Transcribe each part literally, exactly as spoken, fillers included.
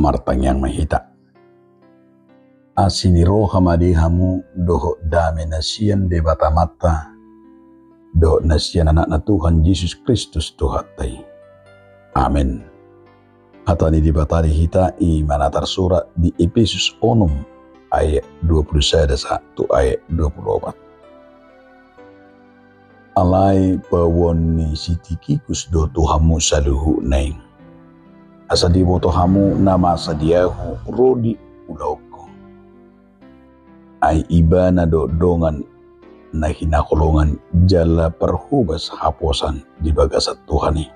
Martangiang ma hita. Asi ni roha ma di hamu dohot dame na sian Debata Amanta dohot na sian Anakna Tuhan Jesus Kristus Tuhanta i. Amen. Hata ni Debata di hita i ma na tarsurat di Epesus onom ayat dua pulu sada sahat tu ayat dua pulu opat. Alai pauon ni si Tikikus do tu hamu saluhutna i, asa diboto hamu na masa di ahu ro di ulaonku. Ai ibana do dongan na hinaholongan jala parhobas haposan di bagasan Tuhan i.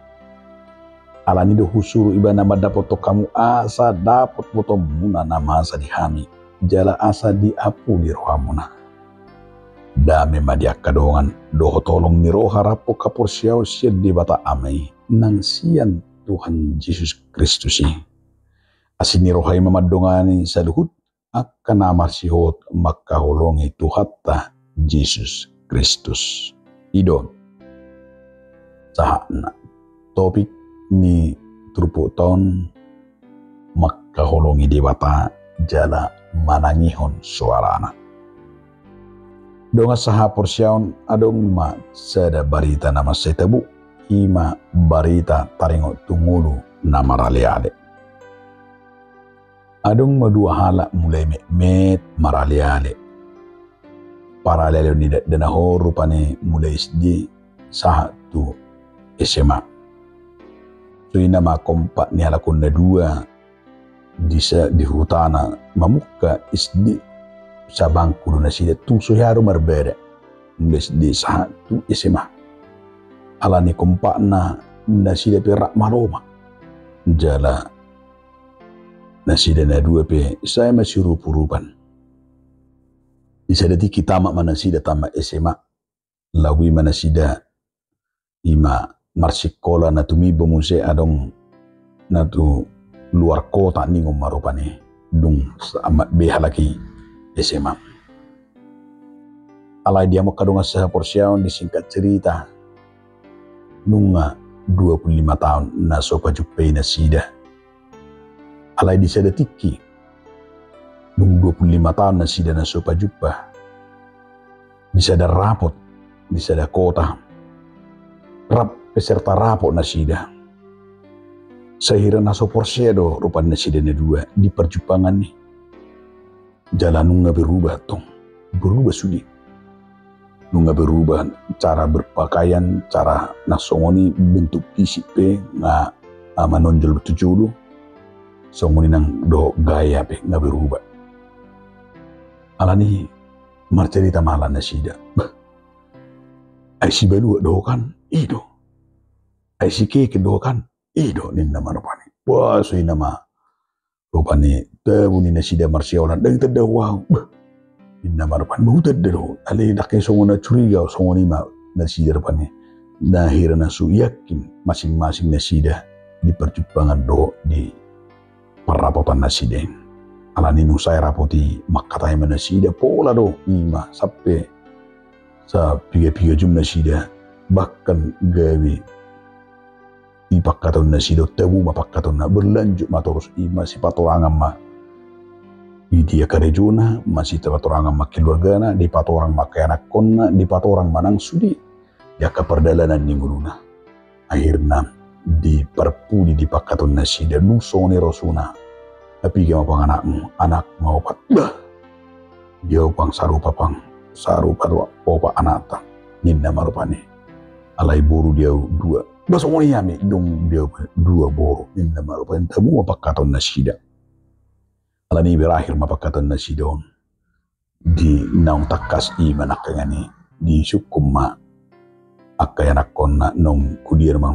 Alani do husuru ibana mandapothon hamu asa dapot botoonmuna na masa di hami, jala asa diapuli rohamuna. Dame ma di angka dongan dohot holong ni roha rap haporseaon sian Debata Ama i nang sian Tuhan Jesus Kristus i. Asi ni roha i ma mandongani saluhut angka na marsihol mangkaholongi Tuhanta Jesus Kristus. I do sahatna topik ni turpukta on, mangkaholongi Debata jala manangihon soarana. Dongan sahaporseaon, adong ma sada barita na mansai tabo, i ma barita taringot tu ngolu na maraleale. Adong ma dua halak mulai metmet maraleale. Paralealeon ni dakdanak on rupani mulai S D sahat tu S M A. Songon i nama kompak ni halak on na dua di sa-, di hutana mamungka S D, sabangku do nasida, tung so hea do marbada mulai S D sahat tu S M A. Alani kompakna nasida pe rap malo ma. Jala nasida na dua pe sai masiurupurupan. Di sada tingki tamat ma nasida tamat S M A, laho i ma nasida i ma marsikola na tu Mimbo muse, adong na tu luar kota ningon ma rupani, dung tamat be halak i S M A. Alai di hamu angka dongan sahaporseaon, disingkat cerita, nunga dua pulu lima taon na so pajumpai nasida. Alai di sada tingki, dung dua pulu lima taon nasida na so pajumpa, di sada rapot, di sada kota, rap peserta rapot nasida. Sahira na so porsea do rupani nasida na dua di parjumpangan i. Jala nunga berubah tong, berubah sude. Nunga berubah cara berpakaian, cara na songon i bentuk fisik pe nga, ah, manonjol tu jolo. Songon i nang dohot gaya pe nga berubah. Alani marcerita ma nasida. Bah, ai sibaluat do kan? I do. Ai sikeken do kan? I do, ninna ma rupani. Bah, songon i nama rupani tabo ni nasida marsiaolan, ndang tanda ahu. Bah, ninna ma rupani, bah, hutanda do. Alai ndang songon na curiga, songon i ma nasida rupani. Na hira na so yakin masing-masing nasida di parjumpangan dohot di parrapotan nasida i. Alani nunga sae rapot i mangkatai ma nasida, pola do i ma sampe sapiga-piga jom nasida, bahkan gabe i pangkataion nasida, tabo ma pangkataionna, berlanjut ma torus, i ma sipatorangan ma i dia karejona, ma sipatorangan ma keluargana, dipatorang ma angka ianakkonna, dipatorang ma nang sude di angka pardalanan ni ngoluna. Akhirna diparpudi, dipangkataion nasida, dung songon i ro suna. Na piga ma pang anakmu? Anakku ma opat. Bah, dia pang sarupa pang, sarupa do opat anakta, ninna ma rupani. Alai boru dia dua. Bah, songon i hami, dung dia dua boru, ninna ma rupani. Tabo ma pangkataion nasida. Alani berakhir ma pangkataion nasida on di naung tangkas i ma nangkaningan i, disungkun ma angka ianakkonna naung kuliah ma,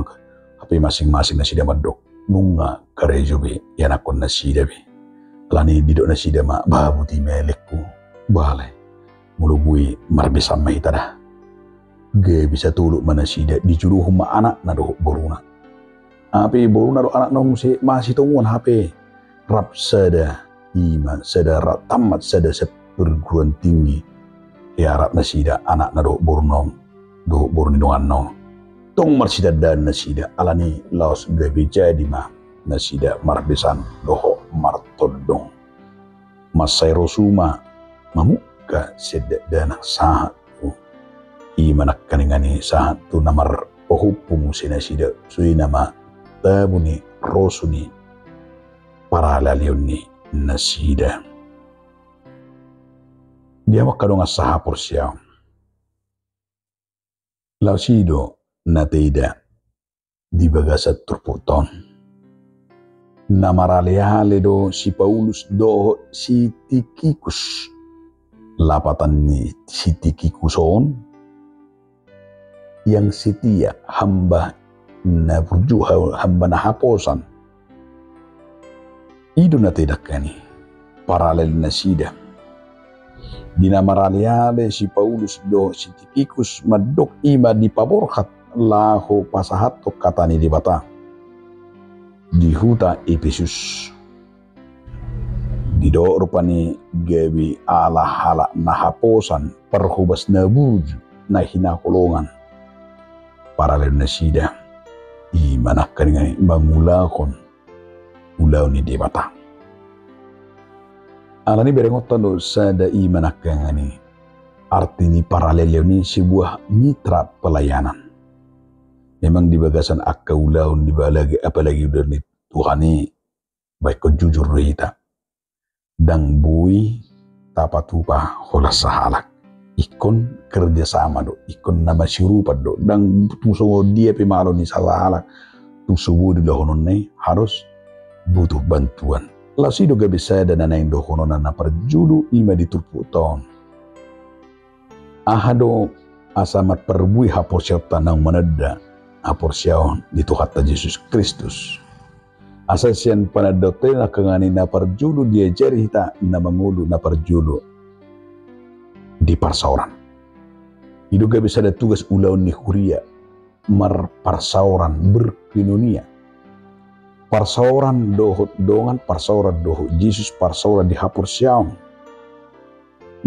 hape masing-masing nasida mandok nunga karejo be ianakkon nasida be. Alani didok nasida ma, bah, boti ma elengku, bah, alai molo boi marbesan ma hita da. Gabe satolut ma nasida, dijolohon ma anakna dohot boruna. Hape boruna dohot anakna on muse masitomuan, hape rap sada, i ma sada rap tamat sada, sada perguruan tinggi. Ia rap nasida, anakna dohot boruna on, dohot boru ni donganna on. Tong marsitandaan nasida, alani laos gabe jadi ma nasida marbesan dohot martondong. Mansai rosu ma mamungka sian dakdanak sahat tu, i ma nangkaningan i, sahat tu na marpahompu muse nasida, sude nama tabo ni rosu ni paralealeon ni nasida. Dia ma angka dongan sahaporseaon. Laos i do na taida di bagasan turpukta on. Na maraleale do si Paulus dohot si Tikikus. Lapatan ni si Tikikus on, yang setia, hamba na burju, ha-, hamba na haposan. I do na taida nangkin i, paralale nasida. Di na maraleale si Paulus dohot si Tikikus mandok i ma dipaborhat laho pasahathon hata ni Debata di huta Epesus. Didok rupani gabe ala halak na haposan, parhobas na burju, na hinaholongan. Paralale nasida, i ma nangkaningan i mangulahon ulaon ni Debata. Alani i berengonta do sada, i ma nangkaningan i arti ni paralealeon i, sebuah mitra pelayanan. Memang di bagasan angka ulaon, di balage-, apalagi ulaon ni Tuhan i, baen ingkon jujur do hita. Ndang boi tapatupa holan sahalak. Ingkon kerjasama do, ingkon na masiurupan do. Ndang tung songon dia pe malo ni sahalak, tung so boi do ulahononna i, harus butuh bantuan. Laos i do gabe sada na naeng dohononna na parjolo, i ma di turpukta on. Aha do asa marparbue haporseaonta naung mananda haporseaon di Tuhanta Jesus Kristus? Asa sian panandaonta i nangkaningan i na parjolo diajari hita na mangolu, na parjolo di parsaoran. I do gabe sada tugas ulaon ni huria, marparsaoran, berkoinonia. Parsaoran dohot dongan, parsaoran dohot Jesus, parsaoran di haporseaon.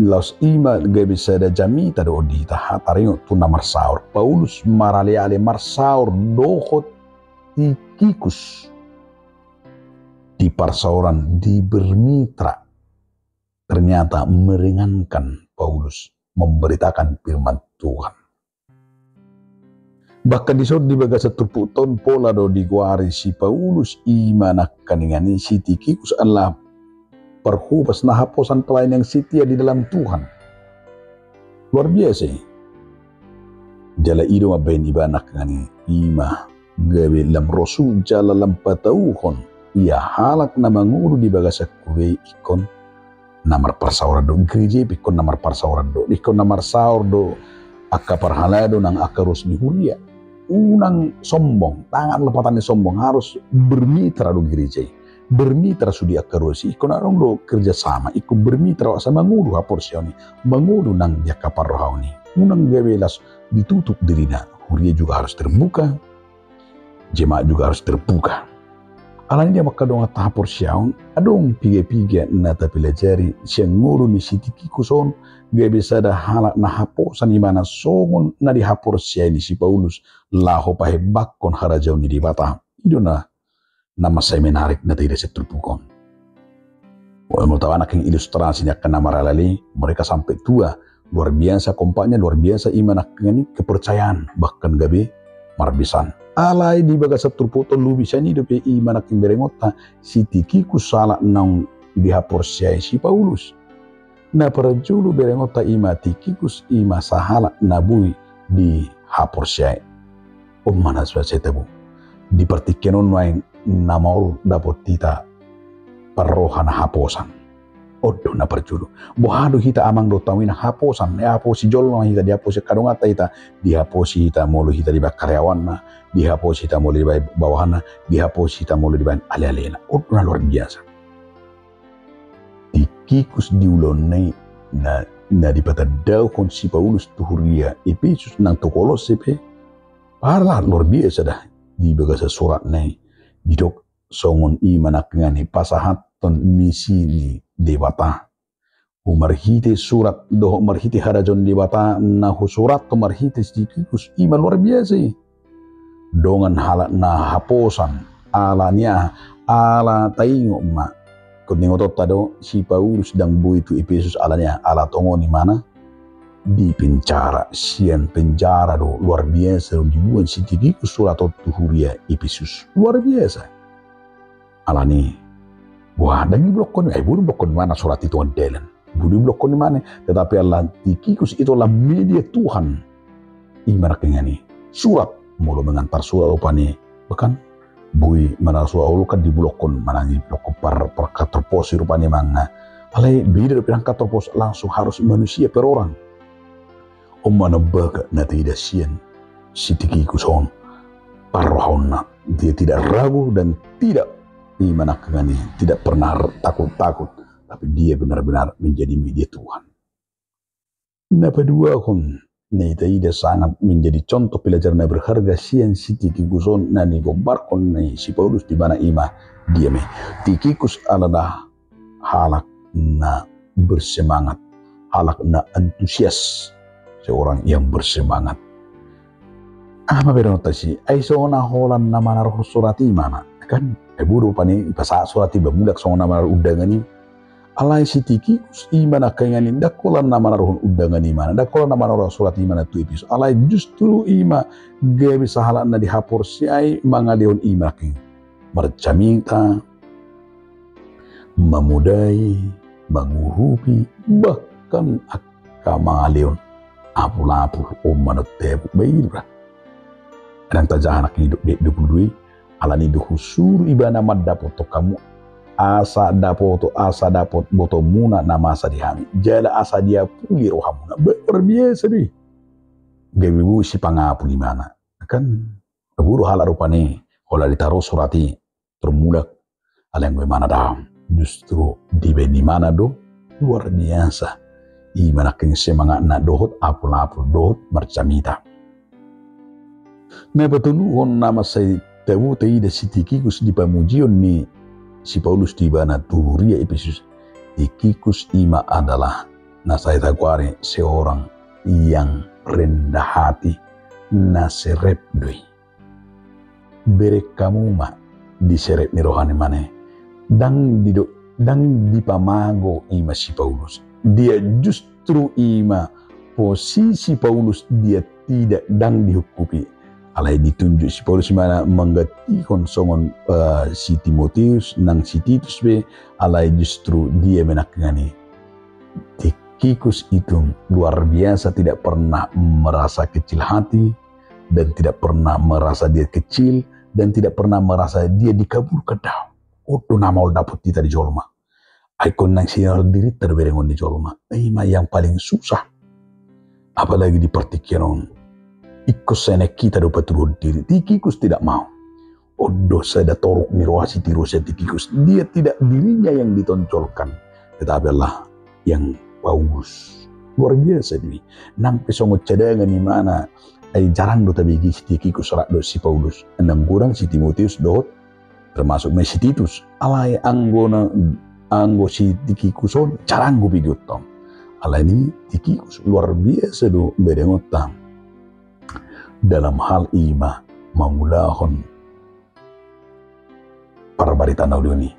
Laos i ma gabe sada jamita do on di hita, taringot tu na marsaor. Paulus maraleale marsaor dohot Tikikus di parsaoran, di bermitra. Ternyata meringankan Paulus memberitakan firman Tuhan. Bahkan dison di bagasan turpukta on pola do digoari si Paulus, i ma nangkaningan i si Tikikus adalah parhobas na haposan, pelayan yang setia di dalam Tuhan. Luar biasa i. Jala i do mambahen ibana nangkaningan i, i ma gabe lam rosu jala lam patauhon ia halak na mangolu di bagasan huria i ingkon na marparsaoran do. Gereja i pe ingkon na marparsaoran do, ingkon na marsaor do angka parhalado nang angka ruas ni huria. Unang sombong, tangan lapatan ni sombong, harus bermitra do gereja i. Bermitra sude angka ruas i, ingkon adong do kerjasama, ingkon bermitra asa mangolu haporseaon i, mangolu nang di angka parrohaon i. Unang gabe laos ditutup dirina, huria juga harus terbuka, jemaat juga harus terbuka. Alani i, angka dongan sahaporseaon, adong piga-piga na tapelajari sian ngolu ni si Tikikus on, gabe sada halak na haposan, i ma na songon na dihaporseai ni si Paulus laho pahebakkon harajaon ni Debata. I do na, na mansai menarik na taida sian turpuk on. Molo tabaen angka ilustrasi ni angka na maraleale i, mereka sampai tua. Luar biasa kompaknya, luar biasa i ma nangkaningan i kepercayaan, bahkan gabe marbisan. Alai di bagasan turpukta on lobi sian i dope, i ma nangkaningan i berengonta, si Tikikus halak naung dihaporseai si Paulus. Na parjolo berengonta, i ma Tikikus, i ma sahalak na boi dihaporseai. On ma na so sai tabo. Di partingkian on nuaeng na maol dapot hita parroha na haposan. On do na parjolo. Boha do hita amang dohot inang na haposan, dihaposi jolma hita, dihaposi angka donganta hita, dihaposi hita molo hita dibaen karyawanna, dihaposi hita molo dibaen bawahanna, dihaposi hita molo dibaen alealena. On do na luar biasa. Tikikus di ulaonna i na, na dipatandahon si Paulus tu huria Epesus nang tu Kolosse pe, pala luar biasa da di bagasan suratna i. Didok songon i ma nangkaningan i pasahathon misi ni Debata. Marhite surat dohot marhite harajaon ni Debata na husurathon marhite si Tikikus, i ma luar biasa i. Dongan halak na haposan, alani aha, ala taingot ma Ingkon diingot hita do, si Paulus ndang boi tu Epesus alani aha? Ala tongon imana di penjara, sian penjara do, luar biasa do, dibuan si Tikikus surat on tu huria Epesus. Luar biasa. Alani, wah, ndang dibulokkon, eh, boi dibulokkon imana surat i tu dalan. Boi dibulokkon imana, tetapi ala Tikikus i tolhas media Tuhan. Ima nangkiningan i. Surat, molo mengantar surat rupani, bahkan boi manang surat on kan dibulokkon, manang dibulokkon par, par kantor pos i rupani manang. Alai beda dope nang kantor pos, langsung harus manusia per orang. On ma na baga na taida sian si Tikikus on parrohaonna. Dia tidak ragu dan tidak, ima nangkiningan i, tidak pernah takut-takut, tapi dia benar-benar menjadi media Tuhan. Na paduahon, na taida sangat menjadi contoh pelajaran na berharga sian si Tikikus on na digombarhon ni si Paulus di mana ima dia ma i. Tikikus adalah halak na bersemangat, halak na antusias, seorang yang bersemangat. Aha ma berengonta disi? Ai songon na holan na manaruhon surat i imana, kan? Ai boi do rupani dipasahat surat i, ba mulak songon na manaruhon undangan i. Alai si Tikikus ima nangkiningan i, ndang holan na manaruhon undangan i imana, ndang holan na manaruhon surat i imana tu Epesus. Alai justru ima gabe sahalak na dihaporseai mangalehon ima nangkiningan i. Marjamita, mamodai, mangurupi, bahkan angka mangalehon apul-apul, on ma na tebuk baira. Ndang tajaha nangkiningan i dok di ayat dua puluh dua i, alani do husuru ibana mandapothon hamu, asa dapoto, asa dapot botoonmuna na masa di hami, jala asa diapuli rohamuna. Ba luar biasa do i. Gabe boi sipangapul imana. Kan, boi do halak rupani, holan ditaruhon surat i, tor mulak, alai anggo imana daong. Justru dibaen imana do luar biasa. Ima nangkiningan i semangatna dohot apul-apul dohot marjamita. Na patoluhon na mansai tabo taida si Tikikus di pamujion ni si Paulus tu ibana tu huria Epesus. Tikikus ima adalah na sai tagoari seorang yang rendah hati, na serep do i. Bereng hamu ma di serep ni rohana imana i. Ndang dido-, ndang dipamago ima si Paulus. Dia justru ima posisi Paulus, dia tidak, ndang dihungkupi. Alai ditunjuk si Paulus imana manggantihon songon, eh, si Timoteus nang si Titus be, alai justru dia ma nangkiningan i. Tikikus itu luar biasa, tidak pernah merasa kecil hati, dan tidak pernah merasa dia kecil, dan tidak pernah merasa dia dikabulkan. Daong. On do na maol dapot hita di jolma. Ai ingkon naeng sinyal dirinta do berengon ni jolma. Ima yang paling susah. Apalagi di partingkian on. Ingkon sai naeng hita do patuduhon diri. Tikikus tidak mau. On do sada toruk ni roha sitiruon sian Tikikus. Dia tidak dirinya yang ditonjolkan, tetapi adalah yang Paulus. Luar biasa do i. Nang pe songon cadangan imana, ai jarang do tabege si Tikikus rap dohot si Paulus. Nang godang si Timoteus dohot, termasuk ma si Titus. Alai anggo na, anggo si Tikikus on jarang do begeonta. Alani Tikikus luar biasa do berengonta dalam hal ima mangulahon parbarita na uli on i.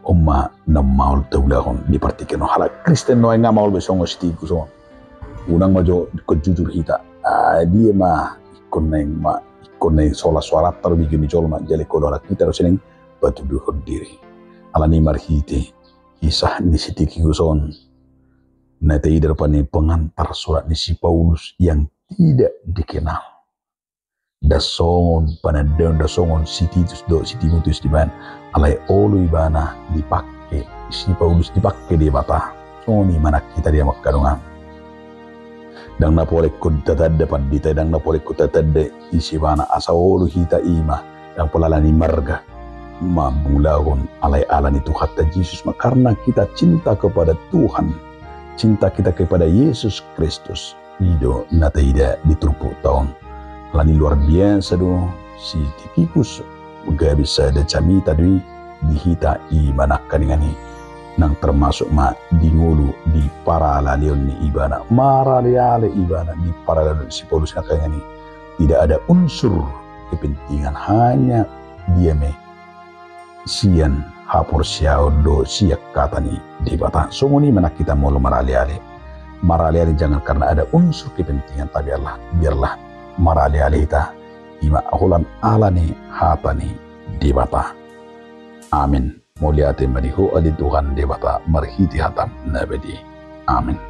On ma na maol taulahon di partingkian on. Halak Kristen nuaeng nga maol be songon si Tikikus on. Unang ma jo ingkon jujur hita. Ah, dia ma ingkon naeng ma, ingkon naeng sola suaranta do begeon ni jolma, jala ingkon halak hita do sai naeng patuduhon diri. Alani marhite kisah ni si Tikikus on, na taida rupani pengantar surat ni si Paulus yang tidak dikenal. Ndang songon panandaion, ndang songon si Titus dohot si Timoteus dibaen, alai olo ibana dipangke, si Paulus dipangke Debata. Songon i ma nang hita di amang hamu dongan. Ndang na pola ingkon tatanda pandita, ndang na pola ingkon tatanda ise ibana, asa olo hita ima, ndang pola alani marga, mangulahon, alai alani Tuhanta Jesus ma, karena kita cinta kepada Tuhan, cinta kita kepada Yesus Kristus. I do na taida di turpukta on. Alani luar biasa do si Tikikus, gabe sada jamita do i di hita, ima nangkiningan i. Nang termasuk ma di ngolu di paralealeon ni ibana, maraleale ibana di paralealeon si Paulus nangkiningan i. Tidak ada unsur kepentingan, hanya dia ma i sian haporseaon do sian hata ni Debata. Songon i ma nang hita molo maraleale. Maraleale jangan karena ada unsur kepentingan, tapi biarlah, biarlah maraleale hita i ma holan ala ni hata ni Debata. Amin. Mauliate ma di Ho ale Tuhan Debata marhite hataM na badia i. Amin.